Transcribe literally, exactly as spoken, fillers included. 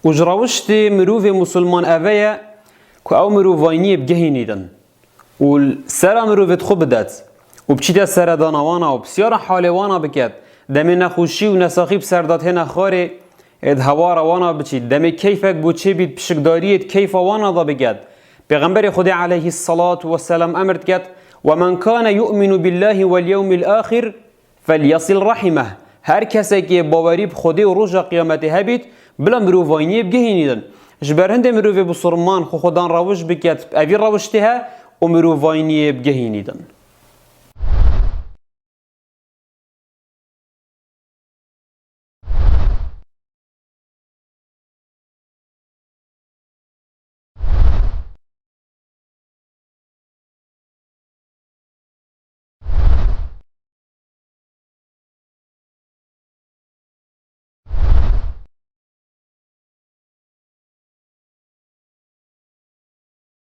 Û ji rewiştê mirovê musulman eve ye ku ew mirovayniyê bigehînî din û li sera mirovê xwe bidet û biçîte seredana wana û pisyara halê wana biket, demê nexweşî û nesaxî bi ser de têne xwarê, êd hewara wana biçît, demê keyfek bo çêbît pişikdariyê di keyfa wana de biket. Pêxemberê Xwedê aleyhî selatu weselam emir diket, "Wemen kane yu'minu billahi wel yewmil axir felyasil rahimeh." Her kesekê bawerî bi Xwedê û roja qiyametê hebît, bila mirovayniyê bigehînî din. Ji ber hindê mirovê bisurman xwe xwedan rewiş biket, bi evî rewiştê he û mirovayniyê bigehînî din.